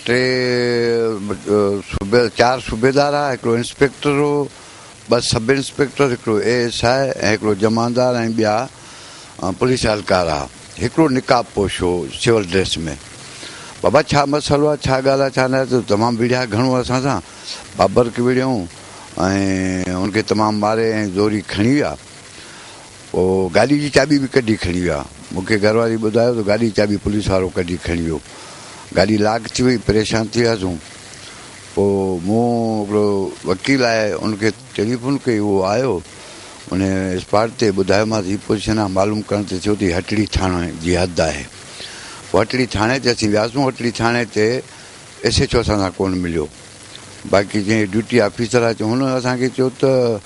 ٽي صوبي چار صوبيدار ها هڪڙو انسپيڪٽر هو ٻه سب انسپيڪٽر هڪڙو اي ايس I ۽ هڪڙو جمعدار ۽ ٻيا پوليس اهلڪار ها هڪڙو نقاب پوش هو سول ڊريس ۾ بابا ڇا مسئلو آهي ڇا ڳالهه آهي ڇا ناهي ته تمام وڙهيا گهڻو اسان سان بابرڪ وڙهيائون ۽ ان کي تمام ماري ۽ زوري کڻي ويا پوء گاڏي جي چاٻي به ڪڍي کڻي ويا. مون کي گهر واري ٻڌايو ته گاڏي جي چاٻي پوليس وارو ڪڍي کڻي ويو. گاڏي لاڪ ٿي وئي، پريشان ٿي وياسون. پوء مون هڪڙو وڪيل آهي ان کي ٽيليفون ڪئي، اهو آيو ان اسپاٽ تي ٻڌايومانس هي پوزيشن آهي، معلوم ڪرڻ تي ٿيو ته هي هٽڙي ٿاڻي جي حد آهي. پوء هٽڙي ٿاڻي تي اسين وياسون، هٽڙي ٿاڻي تي ايس ايڇ او اسان سان ڪونه مليو. باقي جنهن ڊيوٽي آفيسر آهي هن اسان کي چيو ته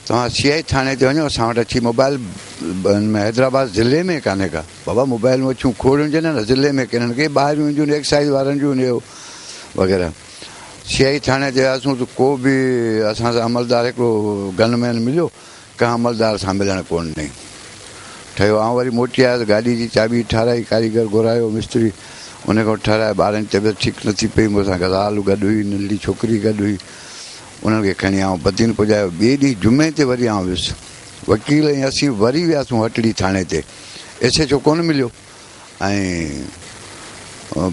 توهان سي آء ٿاڻي تي وڃو اسان وٽ اڇي موبائل ۾ حيدرآباد ضلعي ۾ ڪانهي ڪا بابا موبائل ۾ اڇيون کوڙ هجن نه ضلعي ۾ ڪنھن کي ٻاهريون اينديون ايڪسائيز وارن جون اهو وغيره سي آء ٿاڻي تي وياسون ته ڪو به اسان سان عملدار هڪڙو گن مين مليو ڪنهن عملدار سان ملڻ ڪونه ڏنائين ٺهيو آئون وري موٽي آيس گاڏي جي چاٻي ٺاراهي ڪاريگر گهرايو مستري ان کان ٺهرائي ٻارن جي طبيعت ٺيڪ نه ٿي پئي مون سان غزال گڏ هئي ننڍڙي ڇوڪري گڏ هئي انهن کي کڻي آئون بدين پڄايو. ٻئي ڏينهن جمعي تي وري آئون ويس. وڪيل ۽ اسين وري وياسون هٽڙي ٿاڻي تي. ايس ايڇ او ڪونه مليو ۽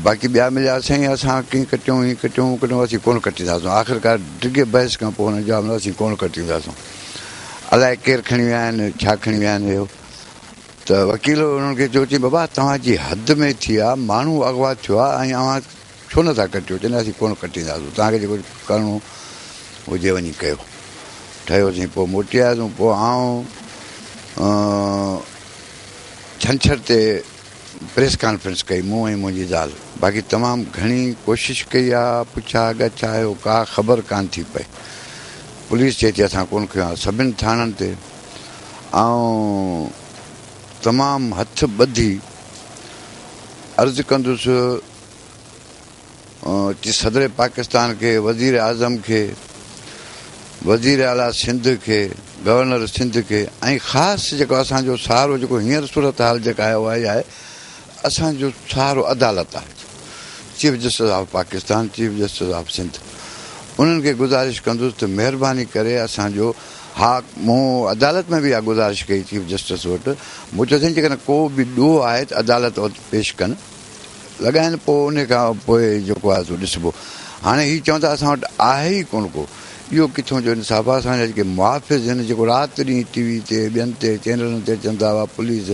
باقي ٻيا مليا. سائين اسان ڪيئن ڪٽيون هي ڪٽيون هو ڪٽيون اسين ڪونه ڪٽينداسون. آخرڪار ڊگهي بحث کان پوء هنن جواب ڏنو اسين ڪونه ڪٽينداسون. الائي ڪير کڻي ويا آهن ڇا کڻي ويا آهن اهو ته وڪيل انهن کي چيو چي بابا توهان جي حد ۾ ٿي آ ماڻهو اغوا ٿيو آ ۽ اوهان ڇو نه ٿا ڪٽيو؟ چئن اسين ڪونه ڪٽينداسون، توهان کي جيڪو ڪرڻو هجي وڃي ڪيو. ٺهيوسين، پوء موٽي آياسون، پوء آئون ڇنڇر تي پريس ڪانفرنس ڪئي، مون ۽ منهنجي زال. باقي تمام گهڻي ڪوشش ڪئي آ، پڇا ڳڇا آهيو، ڪا خبر ڪانه ٿي پئي. پوليس چئي ٿي اسان ڪونه کنيو آ، سڀن ٿاڻن تي آئون تمام هٿ ٻڌي عرض ڪندس، صدر پاڪستان کي، وزير اعظم کي، وزير اعليٰ سنڌ کي، گورنر سنڌ کي ۽ خاص جيڪو اسان جو سهارو جيڪو هينئر صورتحال جيڪا آهي اها اها آهي اسان جو سهارو عدالت آهي chief justice of Pakistan chief justice of Sindh انهن کي گذارش ڪندس ته مهرباني ڪري اسان جو ها مون عدالت ۾ به اها گذارش ڪئي چيف جسٽس وٽ مون چيو سائين جيڪڏهن ڪو به ڏوهه آهي ته عدالت وٽ پيش ڪن لڳائين پوء انهي کان پوء جيڪو آهي سو ڏسبو. هاڻي هي چون ٿا اسان وٽ آهي ئي ڪونه ڪو. اهو ڪٿون جو انصاف آهي. اسان جا جيڪي محافظ آهن جيڪو رات ڏينهن ٽي وي تي ٻين تي چينلن تي چون ٿا اها پوليس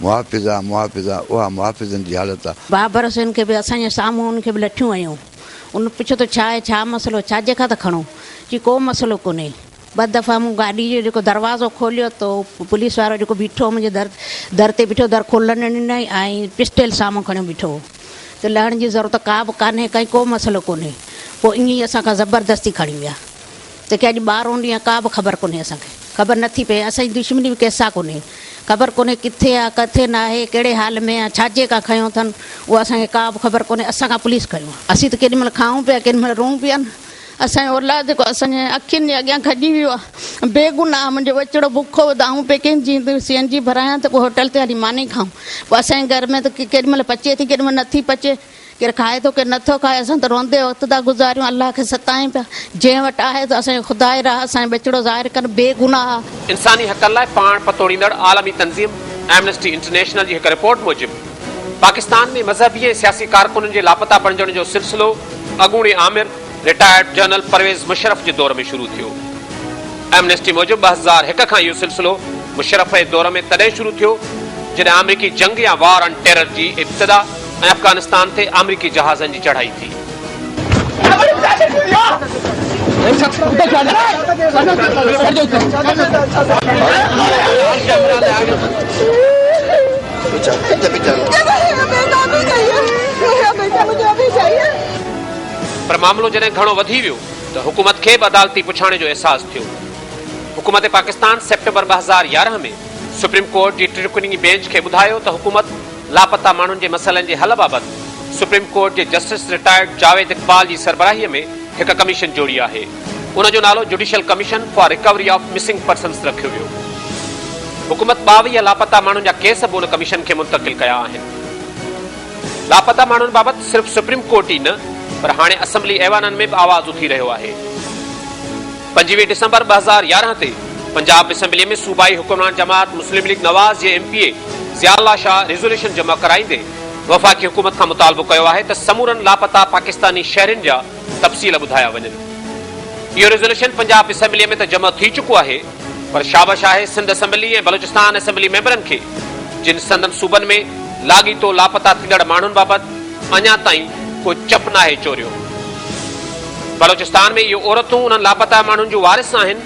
محافظ آهي محافظ آهي اها محافظن جي حالت آهي. بابر حسين کي به اسان جي سامهون ان کي به لٺيون هنيون. ان پڇيو ته ڇا آهي ڇا مسئلو ڇا جي کان ٿا کڻو؟ چي ڪو مسئلو ڪونهي. ٻه دفعا مون گاڏي جو جيڪو دروازو کوليو ته پوليس وارو جيڪو بيٺو هو منهنجي در در تي بيٺو در کولڻ نه ڏنائين ۽ پسٽيل سامهون کڻيو بيٺو هو ته لهڻ جي ضرورت ڪا به ڪانهي ڪائي ڪو مسئلو ڪونهي پوء ائين ئي اسان کان زبردستي کڻي ويا ته ڪي اڄ ٻارهون ڏينهن ڪا به خبر ڪونهي اسان کي خبر نٿي پئي اسان جي دشمني به ڪنهن سان ڪونهي خبر ڪونهي ڪٿي آ ڪٿي ناهي ڪهڙي حال ۾ آ ڇاجي کان کنيو اٿن اها اسان کي ڪا به خبر ڪونهي اسان کان پوليس کنيو آ اسين ته ڪيڏي مهل کائون پيا ڪيڏي مهل روئون پيا نه اسان جو اولاد جيڪو اسان جي اکين جي اڳيان کڄي ويو آهي بيگناهه منهنجو ٻچڙو بکو دانهون پئي ڪين جي سي اين جي ڀرايان ته ڪو هوٽل تي هلي ماني کائون پوء اسان جي گهر ۾ ته ڪيڏي مهل پچي ٿي ڪيڏي مهل نٿي پچي ڪير کائي ٿو ڪير نٿو کائي اسان ته روندي وقت ٿا گذاريون الله کي ستايون پيا جنهن وٽ آهي ته اسان جو خدا ئي راهه اسان جو ٻچڙو ظاهر ڪن بيگناهه. انساني حقن لاء پاڻ پتوڙيندڙ عالمي تنظيم ايمنسٽي انٽرنيشنل جي هڪ رپورٽ موجب پاڪستان ۾ مذهبي ۽ سياسي ڪارڪنن جي لاپتا بڻجڻ جو سلسلو اڳوڻي آمر رٽائرڊ جنرل پرويز مشرف جي دور ۾ شروع ٿيو. ايمنسٽي موجب 2001 کان اهو سلسلو مشرف جي دور ۾ تڏهن شروع ٿيو جڏهن آمريڪي جنگ يا وار آن ٽيرر جي ابتدا ۽ افغانستان تي آمريڪي جهازن جي چڙهائي ٿي. پر معاملو جڏهن گهڻو وڌي ويو ته حڪومت کي به عدالتي پڇاڻي جو احساس ٿيو. حڪومت پاڪستان سيپٽمبر 2011 ۾ سپريم ڪورٽ جي ٽي رڪني بينچ کي ٻڌايو ته حڪومت لاپتا ماڻهن جي مسئلن جي حل بابت سپريم ڪورٽ جي جسٽس رٽائرڊ جاويد اقبال جي سربراهي ۾ هڪ ڪميشن جوڙي آهي. ان جو نالو judicial commission for recovery of missing persons رکيو ويو. حڪومت 22 لاپتا ماڻهن جا ڪيس به ان ڪميشن کي منتقل ڪيا آهن. لاپتا ماڻهن بابت صرف سپريم ڪورٽ ئي نه پر هاڻي اسيمبلي ايوانن ۾ به آواز اٿي رهيو آهي. 25 ڊسمبر 2011 تي پنجاب اسيمبلي ۾ صوبائي حڪمران جماعت مسلم ليگ نواز جي M P A Zia Ullah Shah resolution جمع ڪرائيندي وفاقي حڪومت کان مطالبو ڪيو آهي ته سمورن لاپتا پاڪستاني شهرين جا تفصيل ٻڌايا وڃن. اهو ريزوليوشن پنجاب اسيمبليء ۾ ته جمع ٿي چڪو آهي پر شابش آهي سنڌ اسيمبلي ۽ بلوچستان اسيمبلي ميمبرن کي جن سندن صوبن ۾ لاڳيتو لاپتا ٿيندڙ ماڻهن بابت اڃا تائين ڪو چپ ناهي چوريو. بلوچستان ۾ اهي عورتون انهن لاپتا ماڻهن جون وارث آهن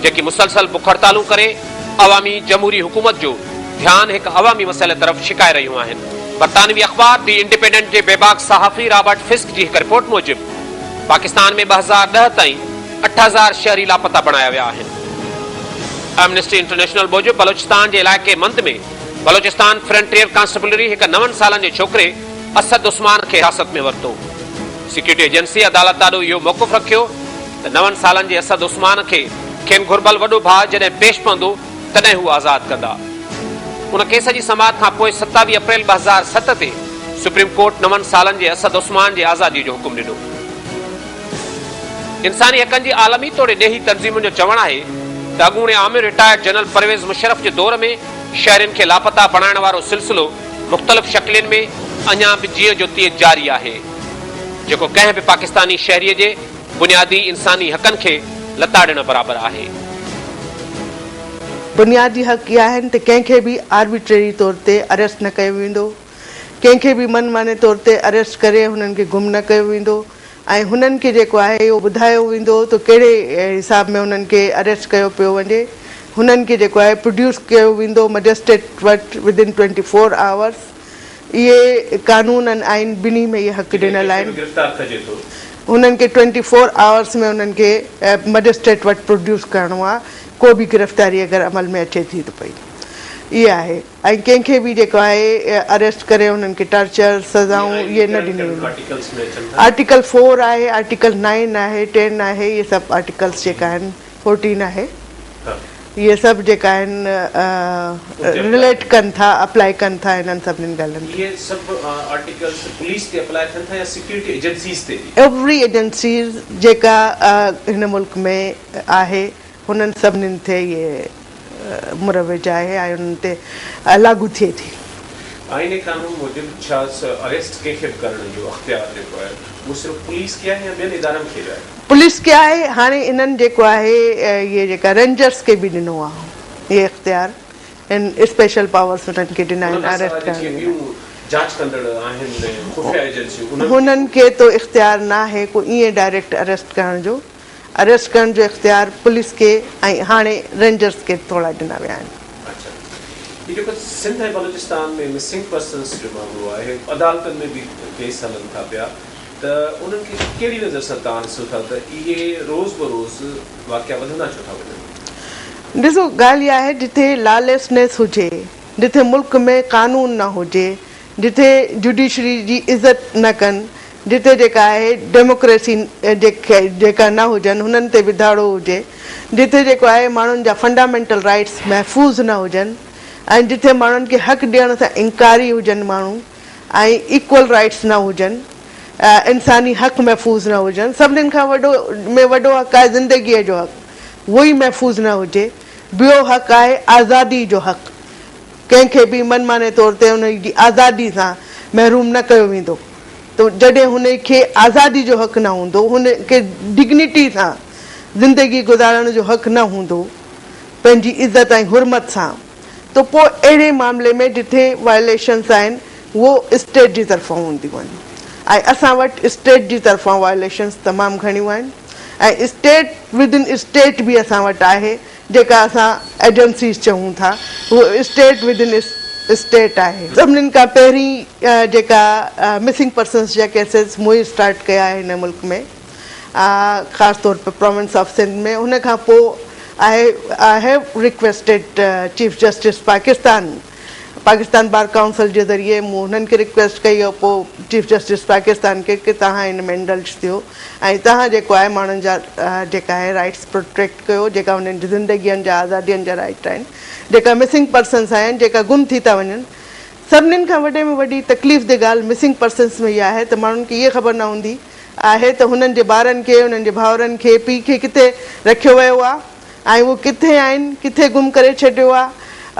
جيڪي مسلسل بک هڙتالون ڪري عوامي جمهوري حڪومت جو ڌيان هڪ عوامي مسئلي طرف ڇڪائي رهيون آهن. برطانوي اخبار the independent جي بيباڪ صحافي رابرٽ فسڪ جي هڪ رپورٽ موجب پاڪستان ۾ 2010 تائين 8000 شهري لاپتا بڻايا ويا آهن. ايمنسٽي انٽرنيشنل موجب بلوچستان جي علائقي مند ۾ بلوچستان فرنٽيئر ڪانسٽيبلري هڪ نون سالن جي ڇوڪري اسد عثمان کي حراست ۾ ورتو. سيڪيورٽي ايجنسي عدالت آڏو اهو موقف رکيو ته نون سالن جي اسد عثمان کي کين گهربل وڏو ڀاء جڏهن پيش پوندو تڏهن هو آزاد ڪندا. ان ڪيس جي سماعت کان پوء 27 اپريل 2007 تي سپريم ڪورٽ نون سالن جي اسد عثمان جي آزادي جو حڪم ڏنو. انساني حقن جي عالمي توڙي ڏيهي تنظيمن جو چوڻ آهي ته اڳوڻي آمر رٽائرڊ جنرل پرويز مشرف جي دور ۾ شهرين کي لاپتا بڻائڻ وارو سلسلو مختلف شڪلين ۾ اڃا به جيئن جو تيئن جاري آهي جيڪو ڪنهن به پاڪستاني شهري جي بنيادي انساني حقن کي لتاڙڻ برابر آهي. بنيادي حق اهي آهن ته ڪنهن کي به آربيٽريري طور تي اريسٽ نه ڪيو ويندو، ڪنهن کي به من ماني طور تي اريسٽ ڪري هنن کي گم نه ڪيو ويندو ۽ هنن کي جيڪو آهي اهو ٻڌايو ويندو ته ڪهڙي حساب ۾ هنن کي اريسٽ ڪيو پيو وڃي، هنن کي جيڪو آهي پروڊيوس ڪيو ويندو مئجسٽريٽ وٽ ود ان 24 آورس. اهي قانون ۽ آئين ٻنهي ۾ اهي حق ڏنل آهن. هنن کي 24 آورس ۾ انهن کي مئجسٽريٽ وٽ پروڊيوس ڪرڻو آهي ڪو به گرفتاري اگر عمل ۾ اچي ٿي ته پئي اهي آهي ۽ ڪنهن کي به جيڪو آهي اريسٽ ڪري انهن کي ٽارچر سزائون اهي نه ڏنيون وينديون. آرٽيڪل فور آهي آرٽيڪل نائن آهي ٽين آهي اهي سڀ آرٽيڪلس جيڪا آهن فورٽين آهي اهي سڀ جيڪا آهن رليٽ ڪن ٿا اپلائي ڪن ٿا انهن سڀني ڳالهين تي. اهي سڀ آرٽيڪلس پوليس تي اپلائي ٿين ٿا يا سيڪيورٽي ايجنسيز تي به؟ ايوري ايجنسيز جيڪا هن ملڪ ۾ آهي هنن سڀني تي اهي مروج آهي ۽ انهن تي لاڳو ٿئي ٿي. آئين ۽ قانون موجب ڇا اريسٽ ڪنهن کي به ڪرڻ جو اختيار جيڪو آهي اهو صرف پوليس کي آهي يا ٻين ادارن کي به آهي؟ پوليس کي آهي هاڻي انهن جيڪو آهي اهي جيڪا رينجرس کي به ڏنو آهي اهي اختيار ان اسپيشل پاورس انهن کي ڏنا آهن اريسٽ ڪرڻ جي لاء. جاچ ڪندڙ آهن خفيه ايجنسيون انهن کي. هنن کي تو اختيار ناهي ڪو ائين ڊائريڪٽ اريسٽ ڪرڻ جو اريسٽ ڪرڻ جو اختيار پوليس کي ۽ هاڻي رينجرس کي ٿورا ڏنا ويا آهن. اڇا هي جيڪو سنڌ ۽ بلوچستان ۾ مسنگ پرسنس جو معاملو آهي عدالتن ۾ به ڪيس هلن ٿا پيا ته انهن کي ڪهڙي نظر سان توهان ڏسو ٿا ته اهي روز بروز واقعا وڌندا ڇو ٿا وڃن؟ ڏسو ڳالهه اها آهي جتي لاليسنيس هجي، جتي ملڪ ۾ قانون نه هجي، جتي جوڊيشري جي عزت نه ڪن، جتي جيڪا آهي ڊيموڪريسي جيڪا نه هجن هنن تي به ڌاڙو هجي، جتي جيڪو آهي ماڻهن جا فنڊامينٽل رائيٽس محفوظ نه هجن ۽ جتي ماڻهن کي حق ڏيڻ سان انڪاري هجن ماڻهو ۽ ايڪول رائيٽس نه هجن، انساني حق محفوظ نه هجن، سڀنين کان وڏو ۾ وڏو حق آهي زندگيء جو حق اهو ئي محفوظ نه هجي، ٻيو حق آهي آزادي جو حق ڪنهن کي به من ماني طور تي ان جي آزادي سان محروم نه ڪيو ويندو ته جڏهن هن کي آزادي جو حق نه هوندو، هن کي ڊگنيٽي سان زندگي گذارڻ جو حق نه هوندو، پنهنجي عزت ۽ حرمت سان ته پوء اهڙي معاملي ۾ جتي وائليشنز آهن اهو اسٽيٽ جي طرفان هونديون آهن ۽ اسان وٽ اسٽيٽ جي طرفان وائليشنز تمام گهڻيون آهن ۽ اسٽيٽ ود ان اسٽيٽ به اسان وٽ آهي جيڪا اسان ايجنسيز چئون ٿا اهو اسٽيٽ ود ان اسٽيٽ آهي. سڀنين کان پهرين جيڪا مسنگ پرسنس جا ڪيسز مون ئي اسٽارٽ ڪيا هن ملڪ ۾ خاص طور پي پراونس آف سنڌ ۾ ان کان پوء I have requested chief justice Pakistan Pakistan bar council جي ذريعي مون هنن کي رڪويسٽ ڪئي ۽ پوء چيف جسٽس پاڪستان کي ڪي توهان ان ۾ انڊلج ٿيو ۽ توهان جيڪو آهي ماڻهن جا جيڪا آهي رائٽس پروٽيڪٽ ڪيو جيڪا انهن جي زندگين جا آزادين جا رائٽ آهن جيڪا مسنگ پرسنس آهن جيڪا گم ٿي ٿا وڃن سڀنين کان وڏي ۾ وڏي تڪليف the ڳالهه مسنگ پرسنس ۾ اها آهي ته ماڻهن کي اهي خبر نه هوندي آهي ته هنن جي ٻارن کي، انهن جي ڀائرن کي، پيء کي ڪٿي رکيو ويو آهي ۽ اهي ڪٿي آهن، ڪٿي گم ڪري ڇڏيو آهي،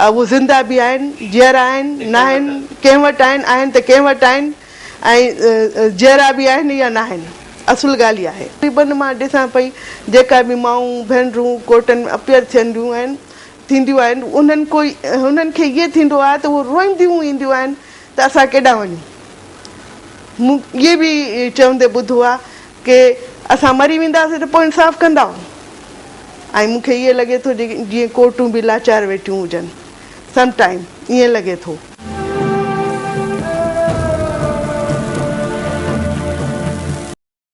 اهي زنده به آهن، جيئرا آهن، ناهن، ڪنهن وٽ آهن، آهن ته ڪنهن وٽ آهن ۽ جيئرا به آهن يا ناهن، اصل ڳالهه اها آهي. تقريبن مان ڏسان پئي جيڪا به مائون ڀينرون ڪورٽن ۾ اپيئر ٿينديون آهن، ٿينديون آهن انهن ڪو انهن کي ائين ٿيندو آهي ته اهي روئينديون اينديون آهن ته اسان ڪيڏانهن وڃون. مون ائين به چوندي ٻڌو آهي ڪي اسان مري وينداسين ته پوء انصاف ڪندائو ۽ مون کي ائين لڳي ٿو جيئن ڪورٽون به لاچار ويٺيون هجن سم ٽائيم ائين لڳي ٿو.